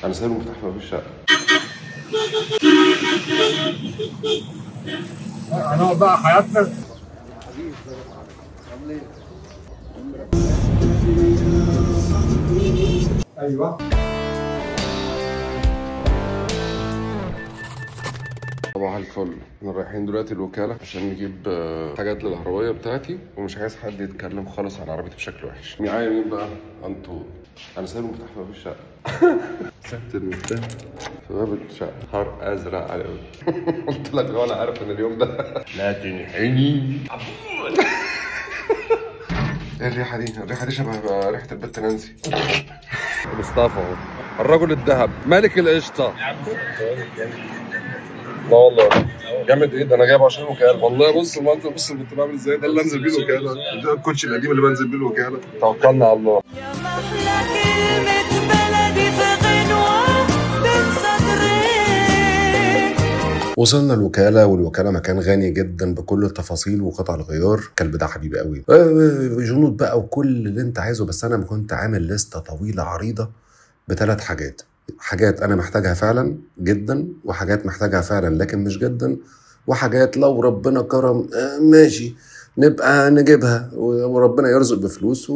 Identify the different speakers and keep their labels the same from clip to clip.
Speaker 1: انا سايب المفتاح في باب الشقة.
Speaker 2: هنقعد بقى حياتنا. ايوه
Speaker 1: صباح الفل. احنا رايحين دلوقتي الوكالة عشان نجيب حاجات للعربية بتاعتي، ومش عايز حد يتكلم خالص عن عربيتي بشكل وحش. معايا مين بقى؟ انطون. انا سايب المفتاح في باب الشقة. سبت المفتاح في باب الشقة. نهار ازرق على قلت لك انا عارف ان اليوم ده لا تنحني. ايه الريحة دي؟ الريحة دي شبه ريحه البت نانسي. مصطفى اهو، الرجل الذهب، ملك القشطه. لا والله جامد. ايه ده؟ انا جايبه عشان الوكالة والله. بص المنظر، بص كنت بعمل ازاي. ده اللي انزل بيه الوكالة، ده الكوتش القديم اللي بنزل بيه الوكالة. توكلنا على الله.
Speaker 3: يا محلى كلمة بلدي في غنوة بين صدرين.
Speaker 4: وصلنا الوكالة، والوكالة مكان غني جدا بكل التفاصيل وقطع الغيار. الكلب ده حبيبي قوي، جنود بقى وكل اللي انت عايزه. بس انا كنت عامل لستة طويلة عريضة بثلاث حاجات: حاجات انا محتاجها فعلا جدا، وحاجات محتاجها فعلا لكن مش جدا، وحاجات لو ربنا كرم ماشي نبقى نجيبها، وربنا يرزق بفلوس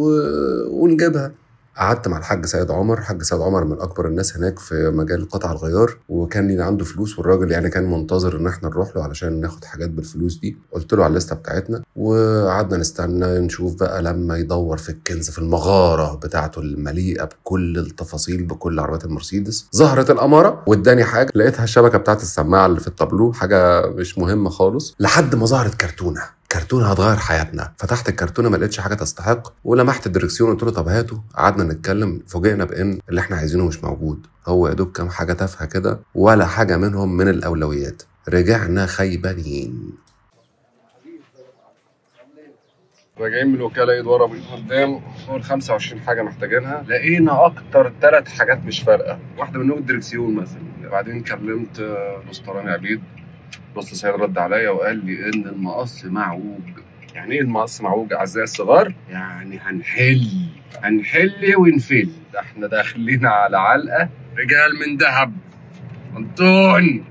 Speaker 4: ونجيبها. قعدت مع الحاج سيد عمر. الحاج سيد عمر من اكبر الناس هناك في مجال قطع الغيار، وكان لينا عنده فلوس، والراجل يعني كان منتظر ان احنا نروح له علشان ناخد حاجات بالفلوس دي. قلت له على الليستة بتاعتنا، وقعدنا نستنى نشوف بقى لما يدور في الكنز في المغارة بتاعته المليئة بكل التفاصيل بكل عربيات المرسيدس. ظهرت الامارة واداني حاجة، لقيتها الشبكة بتاعت السماعة اللي في التابلو، حاجة مش مهمة خالص، لحد ما ظهرت كرتونة. كرتونة هتغير حياتنا. فتحت الكرتونه ما لقيتش حاجة تستحق، ولمحت الدركسيون قلت له طب هاته. قعدنا نتكلم، فوجئنا بان اللي احنا عايزينه مش موجود، هو يا دوب كام حاجة تافهة كده ولا حاجة منهم من الاولويات. رجعنا خيبانين.
Speaker 1: راجعين من الوكالة، ايد ورا وايد قدام، فوق 25 حاجة محتاجينها. لقينا اكتر 3 حاجات مش فارقه، واحدة منهم الدركسيون مثلا. بعدين كلمت الاسطراني عبيد، بص سيد رد عليا وقال لي ان المقص معوج. يعني ايه المقص معوج اعزائي الصغار؟ يعني هنحل ونفل. ده احنا داخلين على علقه رجال من ذهب. انطون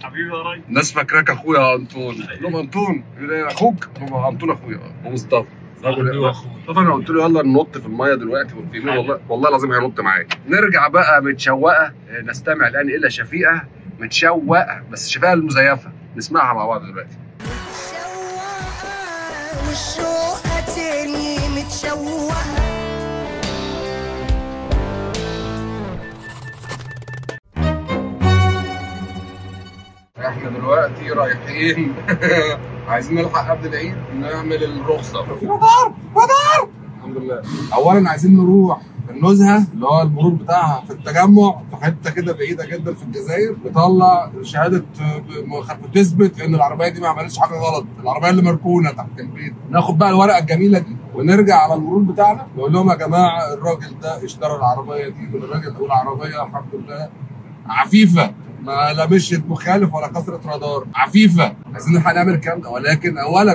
Speaker 2: حبيبي يا ريس،
Speaker 1: الناس فاكراك اخويا يا انطون. لهم انطون اخوك؟ هو انطون اخويا ومصطفى مصطفى. انا قلت له يلا ننط في المية دلوقتي والفيلم، والله والله العظيم هينط معايا. نرجع بقى متشوقة، نستمع الان الى شفيقه متشوقة، بس شفيقه المزيفه، نسمعها مع بعض دلوقتي.
Speaker 3: متشوقة والشوقة تاني متشوقة.
Speaker 1: احنا دلوقتي رايحين عايزين نلحق قبل العيد نعمل الرخصة.
Speaker 2: في مطار مطار الحمد لله. اولا عايزين نروح النزهه اللي هو المرور بتاعها في التجمع، في حتة كده بعيدة جدا في الجزائر، بتطلع شهادة بتثبت ان العربية دي ما عملتش حاجة غلط، العربية اللي مركونة تحت البيت. ناخد بقى الورقة الجميلة دي ونرجع على المرور بتاعنا نقول لهم يا جماعة الراجل ده اشترى العربية دي من الراجل، والعربية الحمد لله عفيفة، ما لا مشيت مخالف ولا كسرت رادار، عفيفة. عايزين نلحق نعمل الكلام ده، ولكن اولا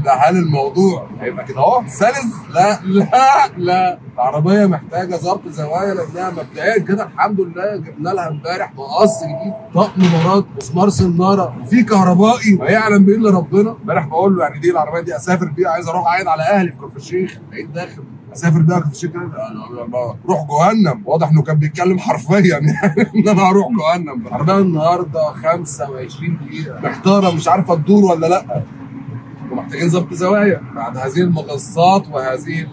Speaker 2: هل الموضوع هيبقى كده اهو سلس؟ لا لا لا، العربية محتاجه ظبط زوايا، لانها مبدئيا كده الحمد لله جبنا لها امبارح مقص جديد، طقم مرات، مسمار سناره، في كهربائي ما يعلم بيه الا ربنا. امبارح بقول له يعني دي العربية دي اسافر بيها، عايز اروح اعيد على اهلي في كفر الشيخ، لقيت داخل اسافر بيها كفر الشيخ روح جهنم. واضح انه كان بيتكلم حرفيا يعني ان انا هروح جهنم. العربية النهارده 25 دقيقة محتارة، مش عارفه تدور ولا لا، ومحتاجين ظبط زوايا بعد هذه المقصات وهذه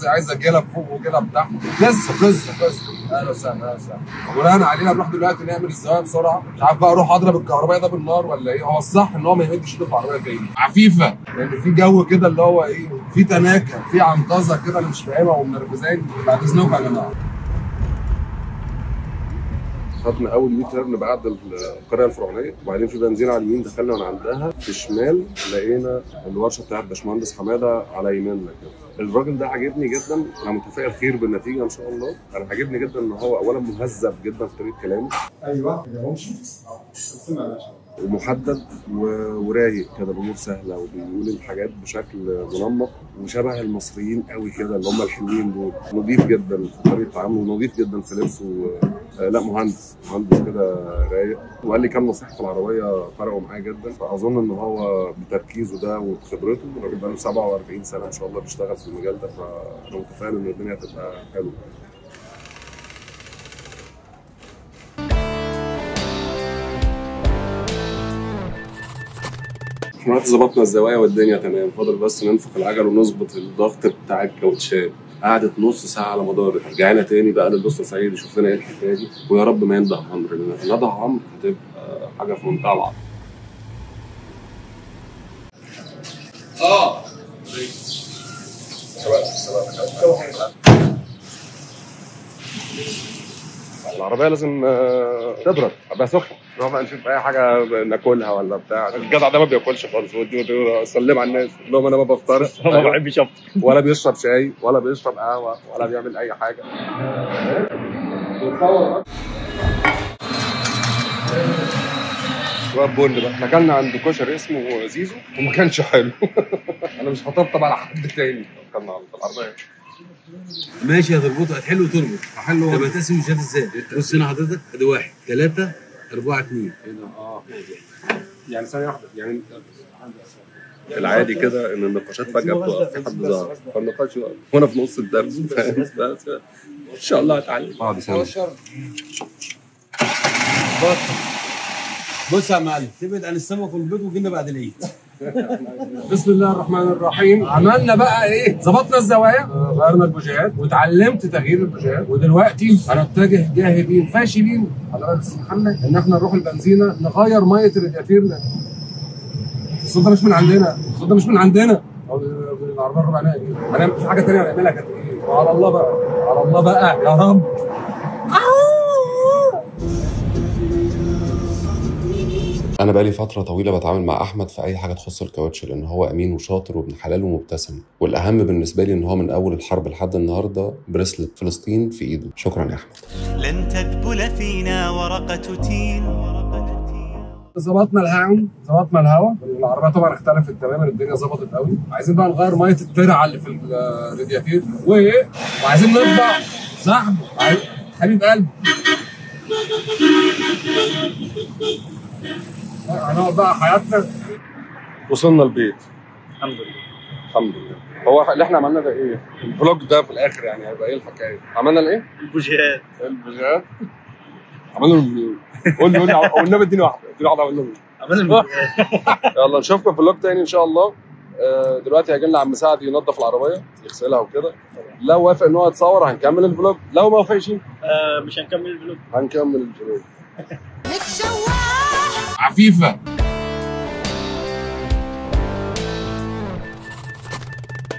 Speaker 2: عايزه جلب فوق وجلب تحت. قصة قصة قصة. اهلا وسهلا اهلا وسهلا. وبناء علينا نروح دلوقتي نعمل الزوايا بسرعة. مش عارف بقى اروح اضرب الكهربائي ده بالنار ولا ايه. هو الصح ان هو ما يمدش ايده في العربية تاني عفيفة، لان في جو كده اللي هو ايه، في تناكه، في عنطزه كده انا مش فاهمها ومنرفزاني. بعد اذنكم يا جماعة.
Speaker 1: خدنا اول U-turn بعد القرية الفرعونية، وبعدين في بنزين على اليمين دخلنا من عندها، في الشمال لقينا الورشة بتاعت باشمهندس حمادة على يميننا كده. الراجل ده عاجبني جدا، انا متفائل خير بالنتيجة ان شاء الله. انا عاجبني جدا ان هو اولا مهذب جدا في طريقه كلامه.
Speaker 2: ايوه ما جابهمش. سمع يا باشا.
Speaker 1: ومحدد ورايق كده، الامور سهلة وبيقول الحاجات بشكل منمق وشبه المصريين قوي كده اللي هم الحلوين دول. نظيف جدا في طريقه تعامله، نظيف جدا في لبسه. لا مهندس كده رايق، وقال لي كام نصيحة في العربية فرقوا معايا جدا. فاظن ان هو بتركيزه ده وبخبرته، الراجل بقاله 47 سنة ان شاء الله بيشتغل في المجال ده، فانا متفائل ان الدنيا هتبقى حلوة. احنا ظبطنا الزوايا والدنيا تمام، فاضل بس ننفخ العجل ونظبط الضغط بتاع الكاوتشات. قعدت نص ساعة على مدار، رجعنا تاني بقى للدكتور سعيد يشوف لنا ايه الحكاية دي، ويا رب ما ينده عمرو، لان نده عمرو هتبقى حاجة في منتهى العظمة. العربية لازم تبرد، ابقى سخنة، نروح بقى نشوف اي حاجة ناكلها ولا بتاع. الجدع ده ما بياكلش خالص، سلم على الناس قول لهم انا ما بفطرش،
Speaker 5: ما بحبش افطر،
Speaker 1: ولا بيشرب شاي ولا بيشرب قهوة ولا بيعمل اي حاجة. شوية بن بقى. احنا اكلنا عند كشري اسمه زيزو وما كانش حلو. انا مش هطبطب على حد تاني. اكلنا على العربية
Speaker 6: ماشي، هتربطها هتحل وتربط.
Speaker 1: هحل.
Speaker 6: طب هتقسم الشات ازاي؟ بص هنا حضرتك، ادي 1 3 4 2.
Speaker 1: ايه ده؟ يعني ثانية واحدة، يعني العادي كده ان النقاشات فجأة بتقف، في حد ظهر فالنقاش يقف وانا في نص الدرس، فاهم؟ بس ان شاء الله هتعلم بعد سنة.
Speaker 6: بص يا معلم، تبعد عن السمك والبيض وجينا بعد العيد.
Speaker 2: بسم الله الرحمن الرحيم. عملنا بقى ايه؟ ظبطنا الزوايا، غيرنا البوجيهات، واتعلمت تغيير البوجيهات، ودلوقتي هنتجه جاهدين فاشلين على راي الاستاذ محمد ان احنا نروح البنزينه نغير مية الرادياتير. الصوت ده مش من عندنا، الصوت ده مش من عندنا، او من العربية الربع دي. هنعمل في حاجة ثانية هنعملها كانت ايه؟ وعلى الله بقى، على الله بقى يا رب.
Speaker 4: أنا بقالي فترة طويلة بتعامل مع أحمد في أي حاجة تخص الكاوتش، لأن هو أمين وشاطر وابن حلال ومبتسم، والأهم بالنسبة لي إن هو من أول الحرب لحد النهاردة bracelet فلسطين في إيده. شكرا يا أحمد.
Speaker 3: لن تذبل فينا ورقة تين.
Speaker 2: ظبطنا الهاون، ظبطنا الهوا، العربية طبعا اختلفت تماما، الدنيا ظبطت قوي. عايزين بقى نغير مية الترعة اللي في الرادياتير، وعايزين نطبع صاحبه حبيب قلبي. هنقعد بقى حياتنا.
Speaker 1: وصلنا البيت
Speaker 5: الحمد لله.
Speaker 1: الحمد لله. هو اللي احنا عملنا ده ايه؟ ال vlog ده في الاخر يعني هيبقى ايه الحكاية؟ عملنا الايه؟
Speaker 5: البوجيهات.
Speaker 1: البوجيهات عملنا قول لي قول لي والنبي اديني واحدة، اديني واحدة. عملنا
Speaker 5: عملنا.
Speaker 1: يلا نشوفكم في vlog تاني ان شاء الله. دلوقتي هيجي لنا عم سعد ينظف العربية يغسلها وكده. لو وافق ان هو يتصور هنكمل ال vlog، لو ما وافقش
Speaker 5: مش هنكمل ال vlog.
Speaker 1: هنكمل ال vlog.
Speaker 2: عفيفة.